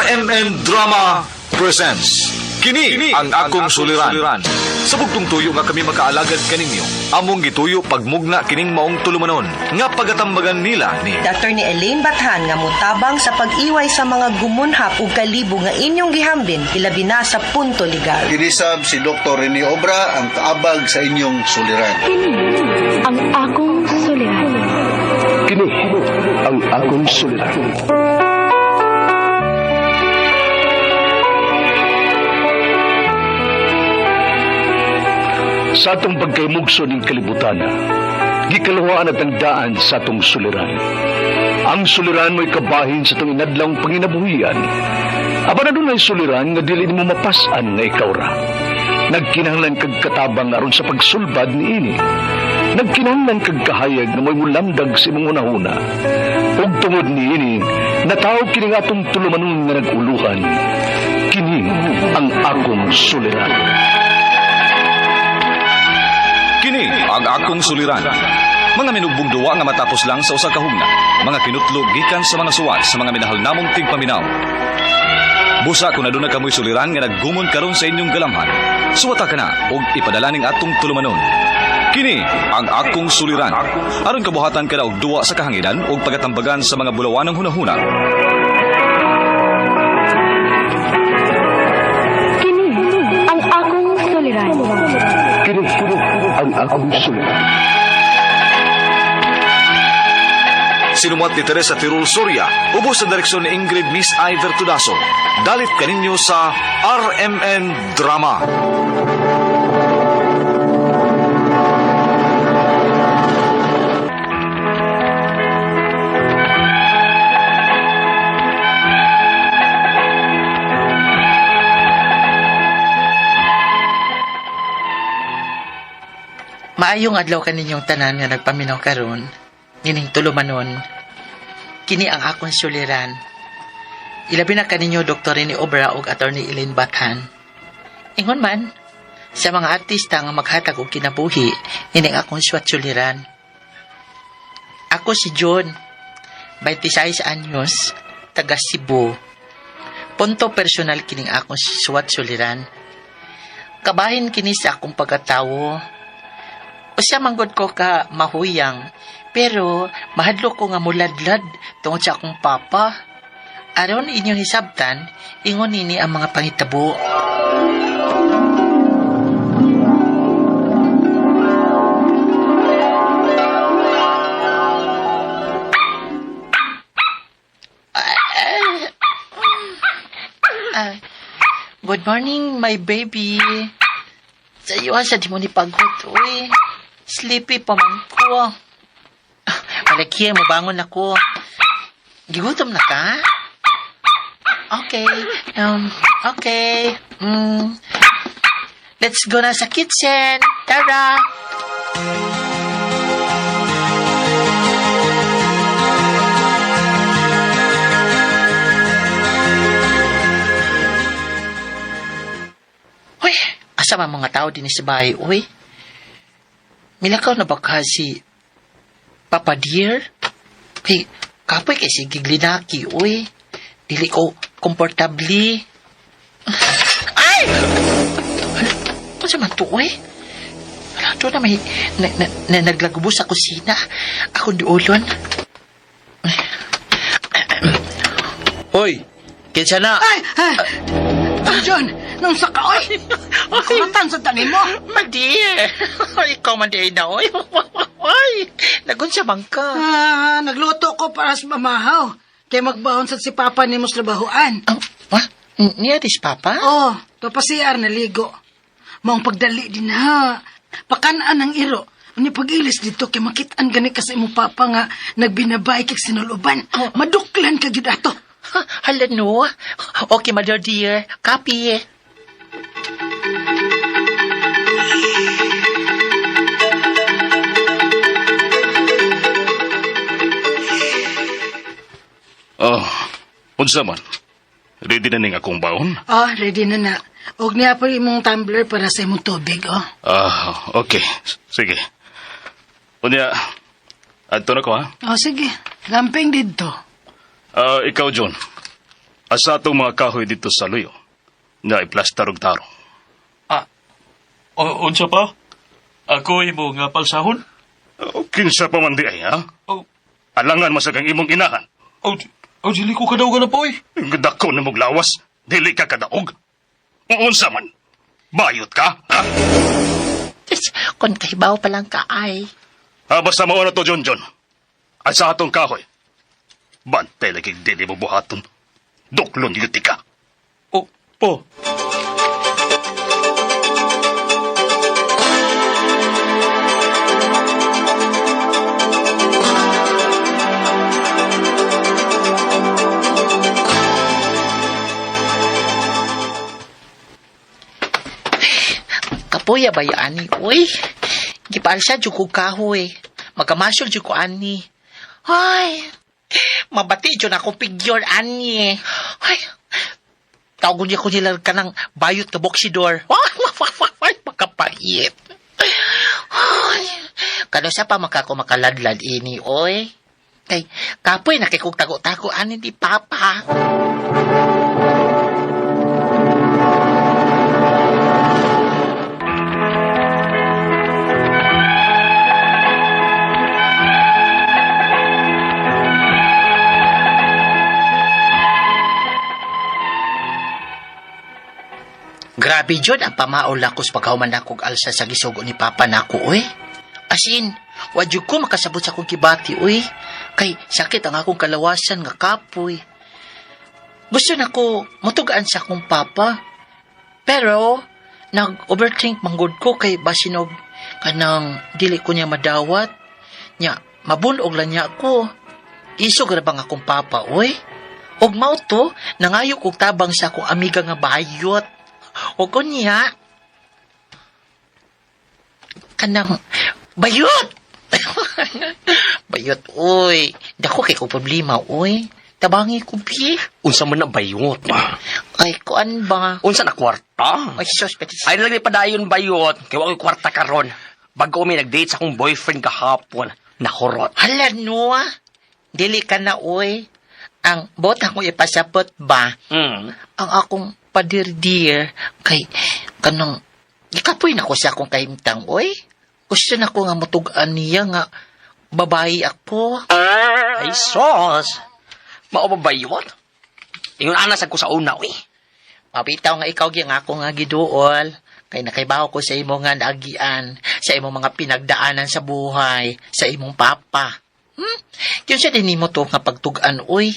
RMN Drama presents Kini ang akong suliran. Sa bugtong tuyo nga kami makaalagad kaninyo, among gituyo pagmugna kining maong tulumanon nga pagatambagan nila ni Attorney Elaine Bathan nga mutabang sa pag-iway sa mga gumunhap ug kalibo nga inyong gihambin ilabi na sa punto legal. Kinisab si Dr. Rene Obra ang kaabag sa inyong suliran. Kini ang akong suliran. Kini ang akong suliran. Sa atong pagkaymugso ning kalibutan, gikaluhaan at ang daan sa atong suliran. Ang suliran mo'y kabahin sa atong inadlawng panginabuhian. Apan adunay suliran nga dili nimo mapas-an nga ikaw ra. Nagkinahanglan kag katabang aron sa pagsulbad niini. Nagkinahanglan kag kahayag nga mo'y mulamdag sa imong hunahuna. Ug tungod niini, nataw kini nga atong tulumanon nga nag-uluhan. Kini ang akong suliran. Kini ang akong suliran. Mga minugbong duwa nga matapos lang sa usa ka hugna. Mga kinutlo gikan sa mga suwat sa mga minahal namong tigpaminaw. Busa kung aduna kamoy suliran nga naggumon karon sa inyong galamhan. Suwata ka na og ipadala ning atong tulumanon. Kini ang akong suliran. Aron kabuhatan ka na og duwa sa kahanginan ug pagatambagan sa mga bulawanang hunahuna. Kini ang akong suliran. Kini ang akong suliran. Sinumuat ni Teresa Tirul Soria, ubos sa direksyon ni Ingrid Miss Iver Tudaso. Dalit kaninyo sa RMN Drama. Maayong adlaw kaninyong tanan nga nagpaminaw karon, nining tulumanon. Kini ang akong suliran. Ilabi na kaninyo Dr. Rene Obra ug Attorney Elaine Bathan. Ingon man, sa mga artista nga maghatag og kinabuhi, ini ang akong suwat suliran. Ako si John, 26 anyos, taga Cebu. Punto personal kining akong suwat suliran. Kabahin kini sa akong pagkatawo. Usa manggod ko ka mahuyang, pero mahadlok ko nga muladlad tungod sa akong papa. Aron inyong hisabtan, ingon nini ang mga pangitabo. Ah, good morning, my baby. Sa iyo, sa di mo ni pagot, uy. Sleepy pa man ko. Ah, Malaki, mabangon ako. Gigutom na ka? Okay. Okay. Let's go na sa kitchen. Tara! Uy, asa man mga tao din sa bahay, uy? Milakaw na ba ka si Papa Dear? Hey, kapoy kay si Giglinaki, uy. Dili ko komportable. Ay! Ano sa man to, uy? Wala to na may na naglagubos sa kusina. Ako diulon. Hoy, kinsa na? Ay! Ay! John, nung sa ka, oy! Kuratan sa tanim mo! Madi! Ikaw man di na, oy. Oy! Nagunsa man ka. Ah, nagluto ko para sa mamahaw. Kaya magbaon sa si Papa ni mo sa trabahoan. Oh, what? Niya dis papa? Oh, to pa CR naligo. Maong pagdali din ha. Pakanaan ang iro. Ano pag-ilis dito kay makitaan gani ka sa imong papa nga nagbinabay kag sinuluban. Maduklan ka gyud ato. Ha, hala no. Okay, mother dear. Copy. Oh, unsa man? Ready na ning akong baon? Oh, ready na na. Og niya pa imong tumbler para sa imong tubig, oh. Ah, okay. Sige. Unya, adto na ko ha. Oh, sige. Lamping didto. Ah, ikaw, John. Asa atong mga kahoy dito sa luyo na iplastar og tarong. O, unsa pa? Ako imo nga palsahon? O, kinsa pa man di ay, ha? Oh. Alangan masag ang imong inahan. O, o dili ko kadaogan na po eh. Dako na mong lawas, dili ka kadaog. Unsa man? Bayot ka, ha? Yes, Kon kahibaw pa lang ka ay. Ha, basta mao na to, John John. At sa atong kahoy, bantay lagi dili mo buhaton. Duklon yuti ka. O, po. Kapoya ba ya ani? Uy, gipaalsa jud ko kahoy. Magkamasol jud ko ani. Ay, mabati jud akong figure ani. Ay, tawagon niya ko nila ka ng bayot ka boksidor. Ay, makapait. Ay, kano sa pa makako makaladlad ini, oy. Kay, kapoy na kay kog tago-tago ani di papa. Grabe jud ang pamaol ako sa pagkahuman akong alsa sa gisugo ni Papa nako oy. As in, wa jud ko makasabot sa akong kibati oy. Kay sakit ang akong kalawasan nga kapoy. Gusto nako mutugaan sa akong papa. Pero nag-overthink manggod ko kay basinog kanang dili ko niya madawat. Nya mabunog lang niya ako. Isog ra bang akong papa oy? Og mao to, nangayo kog tabang sa akong amiga nga bayot. O kunya, kanang bayot! Bayot, uy. Dako kay ko problema, uy. Tabangi ko, bi. Unsa man na bayot? Ay, kuan ba? Unsa na kwarta? Ay, sus, pati. Ay lagi padayon bayot. Kay wa ko'y kwarta karon. Bago mi nag-date sa akong boyfriend kahapon. Nahurot. Hala, no, ah. Dili ka na, uy. Ang bota ko ipasapot ba? Ang akong padirdir kay kanang ikapoy na ko sa akong kahimtang, uy. Gusto na ko nga mutug-an niya nga babae ako. Ay sos. Mao ba bayot? Ingon ana sad ko sa una, uy. Mabitaw nga ikaw gyud nga ako nga giduol. Kay nakaibaw ko sa imo nga naagian, sa imong mga pinagdaanan sa buhay, sa imong papa. Yun siya din nimo to nga pagtug-an, uy.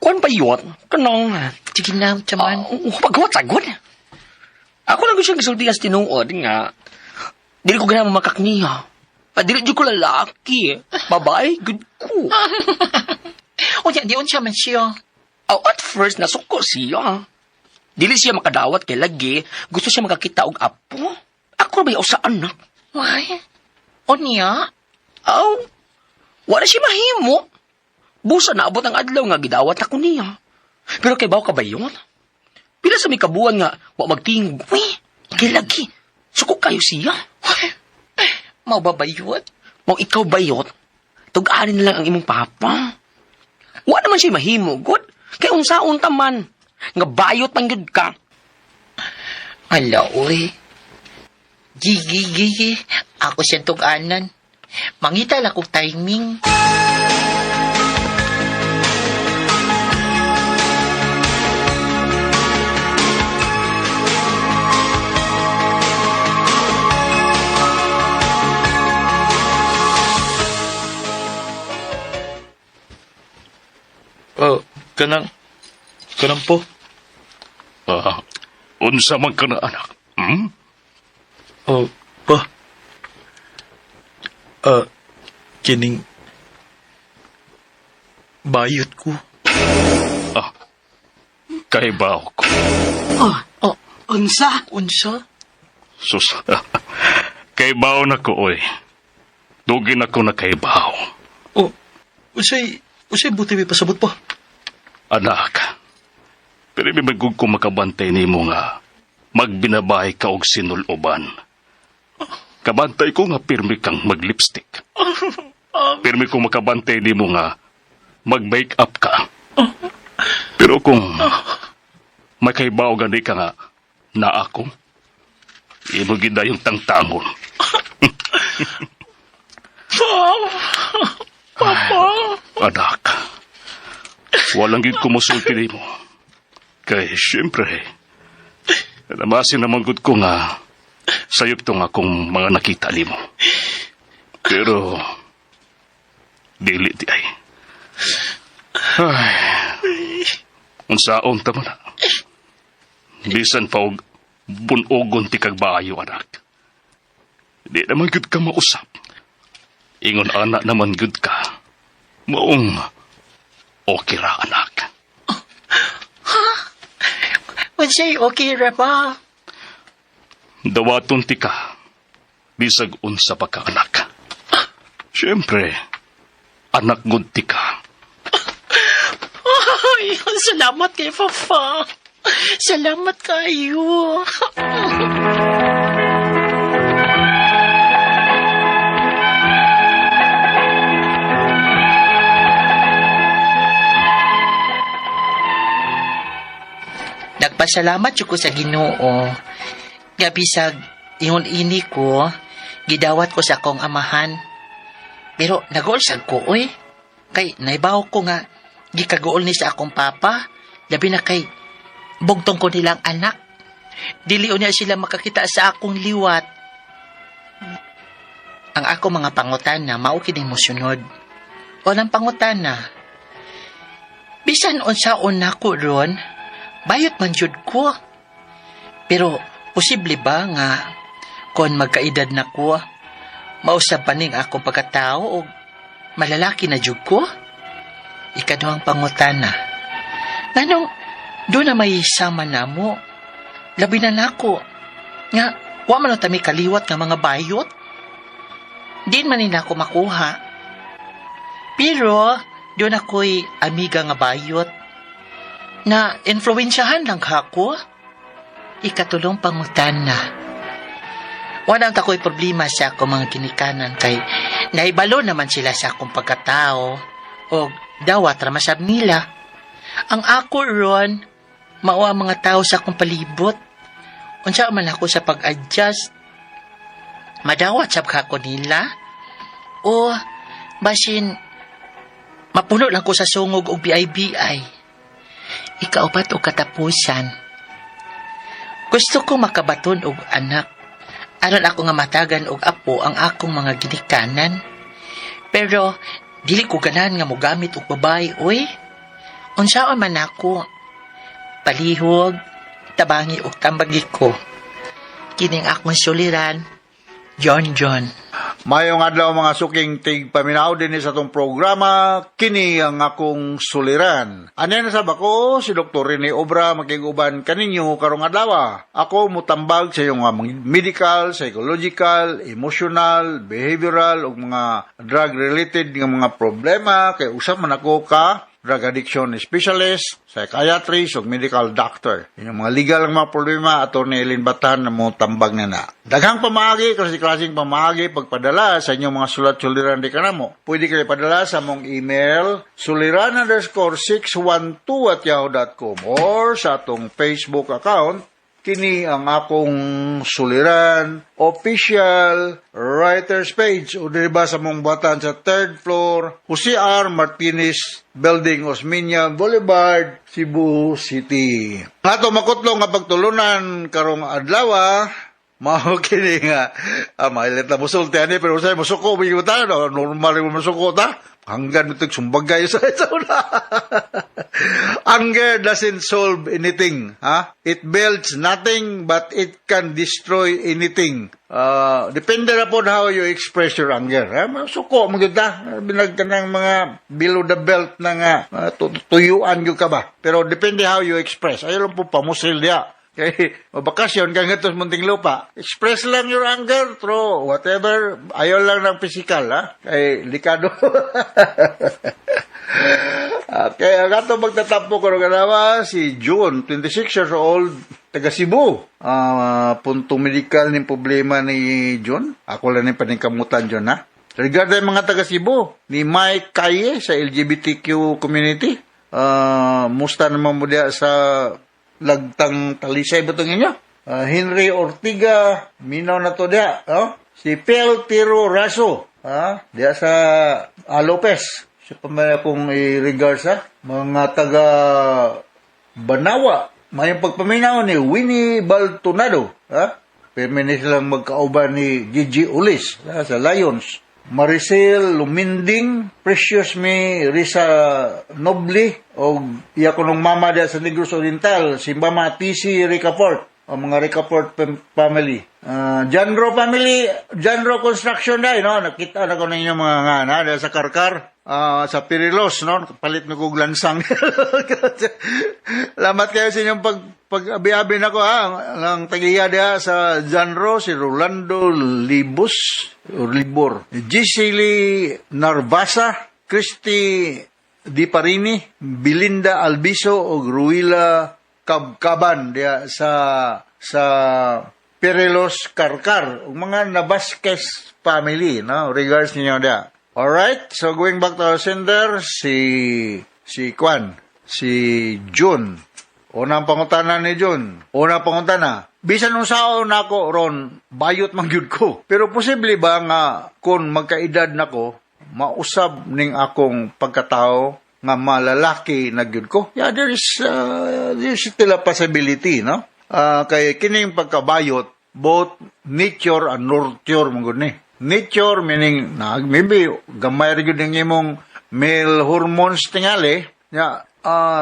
Kuan bayot? Kanang Sige na, tiyaman. Paghuwat sagod. Ako lang gusto gisulti sa tinuod nga dili ko ganahan makakniya. Ah, dili jud ko lalaki. Babae gud ko. Unya, di unsa man siya. Oh, at first nasuko siya. Dili siya makadawat kay lagi gusto siya makakita og apo. Ako ba sa anak? Why? Unya? Aw, wala siya mahimo. Busa naabot ang adlaw nga gidawat ako niya. Pero kay baw ka ba yun? Pila sa may kabuan nga wa magtingog. Uy, kay lagi. Suko kayo siya. Mao ba bayot? Mao ikaw bayot. Tug-anin na lang ang imong papa. Wa naman siya mahimo, god. Kay unsaon ta man. Nga bayot man gyud ka. Hala, uy. Gigi, gigi. Ako siyang tug-anan. Mangita lang kong timing. Oh, kanang, kanang po. Ah, unsa man ka na, anak? Hmm? Oh, pa. Kining bayot ko. Ah, kay ba ko? Oh, Oh. Unsa? Unsa? Sus, kay bao na ko, oy. Dugin ako na kay bao. Oh, unsay, unsay buti may pasabot pa? Anak, pero may magug ko makabantay nimo nga magbinabay ka og sinuloban. Kabantay ko nga pirmi kang maglipstick. Pirmi ko makabantay nimo nga mag-make up ka. kung may kaibaw gani ka nga na ako, imo gid yung tangtangon. Papa. Anak, walang gid ko mosulti nimo. Kay siyempre, namasin naman gud ko nga sayop to nga kung mga nakita nimo. Pero, dili di ay. Ay, unsaon ta mo na. Bisan pa og bunogon ti kag baayo, anak. Di naman gud ka mausap. Ingon ana naman gud ka. Maong okay ra, anak. Unsay okay ra ba? Dawaton ti ka. Bisag unsa pa ka, anak. Siyempre, anak gud ti ka. Ay, salamat kay Papa. Salamat kayo. Nagpasalamat jud ko sa Ginoo. Nga bisag ingon ini ko, gidawat ko sa akong amahan. Pero naguol sad ko oy. Kay naibaw ko nga gikaguol ni sa akong papa, labi na kay bugtong ko nilang anak. Dili unya sila makakita sa akong liwat. Ang ako mga pangutana mao kini mosunod. Unang pangutana. Bisan unsaon nako ron, bayot man jud ko. Pero posible ba nga kon magkaedad na ko, mausab pa ning akong pagkatao o malalaki na jud ko? Ikaduhang pangutana. Nganong doon na may sama na mo, labi na nako, nga wa man ta may kaliwat nga mga bayot. Di man nila ako makuha. Pero doon ako'y amiga nga bayot na influensyahan lang ako. Ikatulong pangutana. Wala ang tako'y problema sa akong mga ginikanan kay naibalo naman sila sa akong pagkatao o dawat ramasab nila. Ang ako ron, mao ang mga tao sa akong palibot. Unsa man ako sa pag-adjust, madawat sab ka ko nila o basin mapuno lang ko sa sungog og BIBI. Ikaupat og katapusan. Gusto ko makabaton og anak. Aron ako nga matagan og apo ang akong mga ginikanan. Pero dili ko ganahan nga mogamit og babae, oy. Unsaon man ako? Palihog, tabangi og tambagi ko. Kining akong suliran, John John. Mayong adlaw mga suking tig paminaw din sa atong programa kini ang akong suliran. Ane na sab ako si Dr. Rene Obra makig-uban kaninyo karong adlaw. Ako mutambag sa iyong mga medical, psychological, emotional, behavioral ug mga drug related nga mga problema kay usab man ako ka drug addiction specialist, psychiatrist, ug medical doctor. Inyong mga legal ang mga problema, Atty. Eileen Batan na mo tambag na na. Daghang pamaagi, klase-klaseng pamaagi, pagpadala sa inyong mga sulat-suliran di kanamo. Pwede kayo padala sa mong email, suliran_612@yahoo.com or sa atong Facebook account, kini ang akong suliran official writers page o diri ba sa mong batan sa third floor, Jose R. Martinez Building, Osmeña Boulevard, Cebu City. Ato makutlo nga pagtulunan karong adlaw, mao kini nga mailit na musulti ani pero usay musuko bigyo ta no, normal mo musuko ta hanggan mo sumbagay sa isa una. Anger doesn't solve anything, ha? It builds nothing but it can destroy anything. Depende na po how you express your anger. Ha? Suko mo gyud ta. Binag ka ng mga below the belt na nga tuyuan gyud ka ba. Pero depende how you express. Ayaw lang po pamusil diya. Kay mabakasyon ka nga munting lupa. Express lang your anger through whatever. Ayaw lang ng physical, ha? Kay likado. Okay, ang ato magtatampo karong adlaw si June, 26 years old, taga Cebu. Puntong medical ning problema ni June. Ako lang ni paningkamutan June, ha? Regarding mga taga Cebu, ni Mike Kaye sa LGBTQ community. Musta naman mo diya sa Lagtang Talisay ba itong inyo? Henry Ortiga, minaw na to diya. Oh? Si Pel Tiro Raso, ha? Diya sa Lopez. Siya pa man akong i-regards, ha? Mga taga Banawa. May pagpaminaw ni Winnie Baltonado. Ha? Pirmi ni silang magkauban ni Gigi Ulis, ha? Sa Lions. Maricel Luminding, Precious Me Risa Noble, o iya ko nung mama diya sa Negros Oriental, si Mama TC Ricafort, o mga Ricafort family. Janro family, Janro Construction na, no? Nakita na ko ninyo mga nga, na, diya sa Karkar, sa Pirilos, no? Palit na kog lansang. Salamat kayo sa inyong pag-abi-abi nako, ha. Ang tagiya diha sa Janro, si Rolando Libus, or Libor. Gisili Narvasa, Christy Di Parini, Belinda Albiso, o Ruila Kabkaban diha sa Perelos Karkar, ug mga Nabasquez family, no? Regards ninyo diha. Alright, so going back to our sender, si Kwan, si June. Unang pangutana ni June. Unang pangutana. Bisan unsaon nako ron, bayot man gyud ko. Pero posible ba nga kung magkaedad nako, mausab ning akong pagkatao nga malalaki na gyud ko? Yeah, there is still a possibility, no? Kay kining pagkabayot, both nature and nurture man gud ni. Nature meaning na maybe gamay ra gyud ang imong male hormones tingali, ya,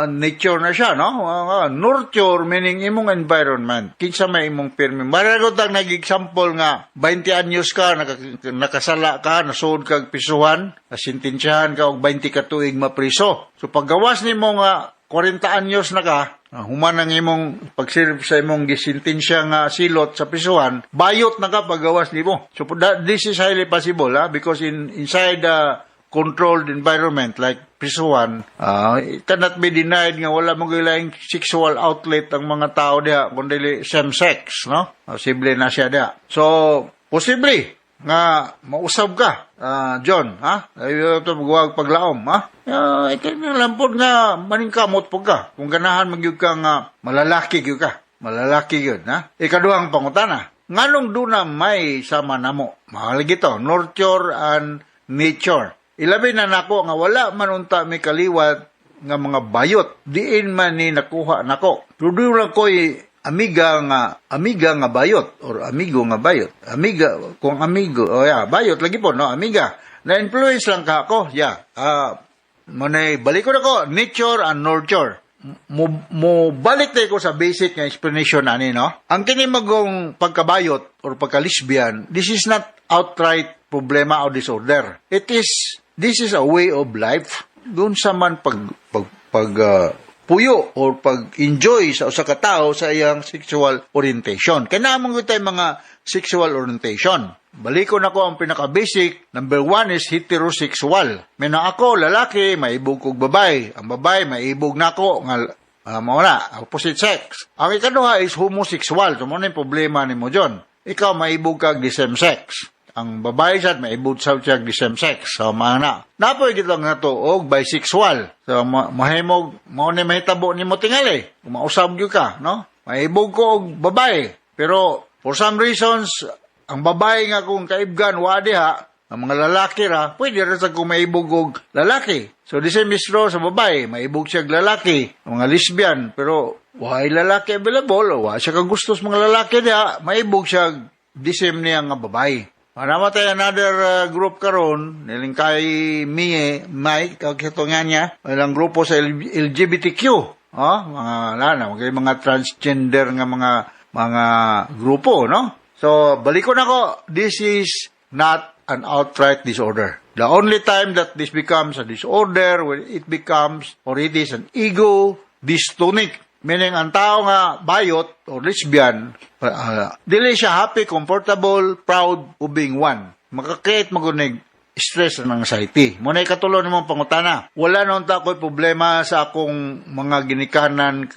nature na siya, no? Nurture meaning imong environment. Kinsa may imong pirmi. Maragot ang nag-example nga 20 anyos ka, nakasala ka, nasuod kag pisuhan, nasintensyahan ka og 20 ka tuig mapriso. So paggawas nimo nga 40 anyos na ka, human ang imong pagserve sa imong gisintensya nga silot sa prisuhan, bayot na ka paggawas nimo. So this is highly possible, ha, because inside the controlled environment like prisuhan, it cannot be denied nga wala mo laing sexual outlet ang mga tao diha kundi same sex, no? Posible na siya diha. So, posible nga mausab ka, John, ha? Ay, ito magwag paglaom, ha? Ikaw na lang po nga maningkamot po ka. Kung ganahan magyud ka nga malalaki gyud ka. Malalaki gyud, ha? Ikaduhang pangutana. Nganong duna may sama namo? Mahal gito, nurture and nature. Ilabi na nako nga wala man unta may kaliwat nga mga bayot. Diin man ni nakuha nako. Pero doon lang ko'y amiga nga bayot or amigo nga bayot. Amiga kung amigo, oh yeah, bayot lagi po, no, amiga. Na influence lang ka ako. Yeah. Manay balik ko na ko nature and nurture. Mo balik tayo ko sa basic nga explanation ani, no? Ang kini magong pagkabayot or pagka-lesbian, this is not outright problema o disorder. It is this is a way of life. Doon sa man pag puyo or pag-enjoy sa usa ka tawo sa iyang sexual orientation. Kaya naman ko tayo mga sexual orientation. Balikon ako ang pinaka-basic. Number one is heterosexual. May na ako, lalaki, maibog kog babae. Ang babae, maibog na ako. Nga, mao na, opposite sex. Ang ikaduha is homosexual. So, mao na yung problema nimo, John. Ikaw, maibog kag the same sex. Ang babae sad, maibog sa siya the same sex. So, mga na. Napoy gid lang nato og bisexual. So, mahimog, mao ni mahitabo nimo tingali. Kung mausab gyud ka, no? Maibog ko og babae. Pero, for some reasons, ang babae nga kung kaibgan, wa diha, ang mga lalaki ra, pwede ra sa kung maibog og lalaki. So, the same is true sa babae, maibog siya og lalaki, ang mga lesbian, pero waay lalaki available, o wa siya kagusto sa mga lalaki diha, maibog siya the same niya nga babae. Namatay another group karon niling kay Mie, Mike, kag nga niya, ilang grupo sa LGBTQ, oh, mga lana, mga transgender nga mga grupo, no? So, balikon ako, this is not an outright disorder. The only time that this becomes a disorder, when it becomes, or it is an ego dystonic. Meaning, ang tao nga bayot or lesbian, dili siya happy, comfortable, proud of being one. Makakreate magunig stress and anxiety. Muna ikatulo nimong pangutana. Wala na unta ko'y problema sa akong mga ginikanan,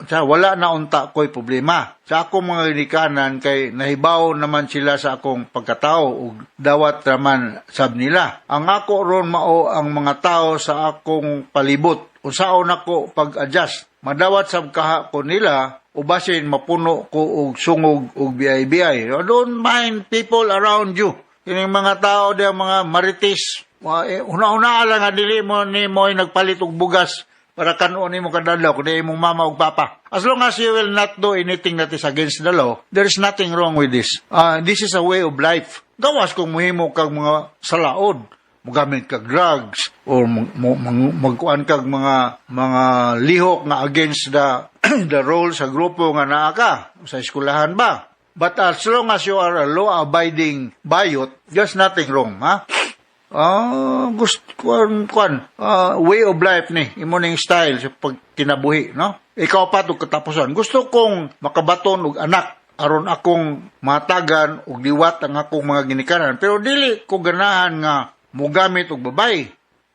sa wala na unta ko'y problema sa akong mga ginikanan kay nahibaw naman sila sa akong pagkatao ug dawat raman sab nila. Ang ako ron mao ang mga tao sa akong palibot. Unsaon nako pag-adjust? Madawat sab kaha ko nila o basin mapuno ko og sungog og BI-BI. Don't mind people around you. Kining mga tao diya, mga marites. Una-una lang nga dili mo ni mo nagpalit og bugas para kanon nimo kada adlaw kundi imong mama ug papa. As long as you will not do anything that is against the law, there is nothing wrong with this. This is a way of life. Gawas kung muhimo kag mga salaod, mugamit kag drugs or magkuan kag mga lihok nga against the role sa grupo nga naa ka sa eskwelahan ba. But as long as you are a law-abiding bayot, there's nothing wrong, ha? Gusto kuan kuan way of life ni imo ning style sa pagkinabuhi, no? Ikaw pa og katapusan. Gusto kong makabaton og anak aron akong matagan og liwat ang akong mga ginikanan, pero dili ko ganahan nga mogamit og babaye.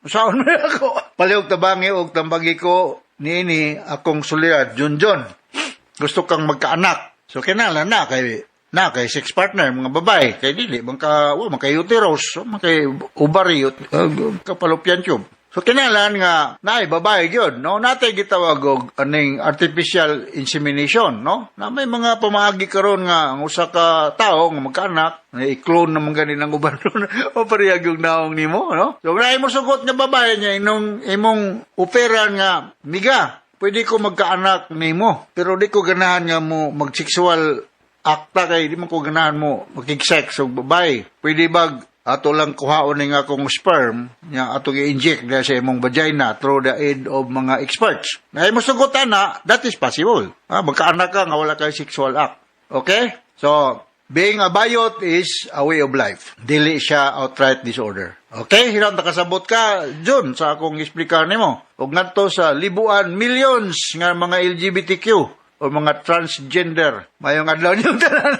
Saon man ako? Palihog tabangi og tambagi ko niini akong suliran, Junjun. Gusto kang magkaanak. So kinahanglan na kay sex partner mga babae kay dili man ka wa man kay uterus, wa man kay ovary, fallopian tube. So kinahanglan nga naay babae gyud, no? Natay gitawag og aning artificial insemination, no? Na may mga pamaagi karon nga ang usa ka tawo nga magkaanak na i-clone naman gani ng uban o parehag yung naong nimo, no? So naay mo sugot nga babae niya inong imong operan nga miga, pwede ko magkaanak nimo, pero di ko ganahan nga mo mag-sexual akta kay di man ko ganahan mo makig-sex og babae. Pwede ba ato lang kuhaon ning akong sperm nya ato i-inject diha sa imong vagina through the aid of mga experts? Na imo sugutan na that is possible. Ha, magkaanak ka nga wala kay sexual act. Okay? So, being a bayot is a way of life. Dili siya outright disorder. Okay? Hiram nakasabot ka, Jun, sa akong explicar nimo. Ug ngadto sa libuan millions nga mga LGBTQ o mga transgender. Mayong adlaw niyong tanan.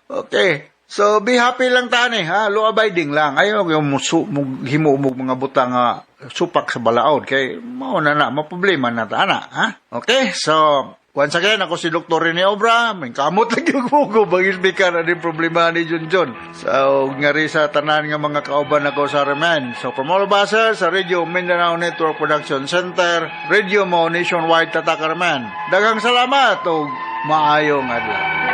Okay. So, be happy lang tani, ha? Law abiding lang. Ayaw yung musu, himo mo mga butang nga supak sa balaod. Kay, mao na na, maproblema na ta, ana, ha? Okay? So, once again, ako si Dr. Rene Obra. May kamot lagi yung mugo. Bang speaker na din problema ni Junjun. So, ngari sa tanan nga mga kauban ako sa Remen. So, from all of us here sa Radio Mindanao Network Production Center, Radio Mo Nationwide Tatak Remen. Daghang salamat ug maayong adlaw.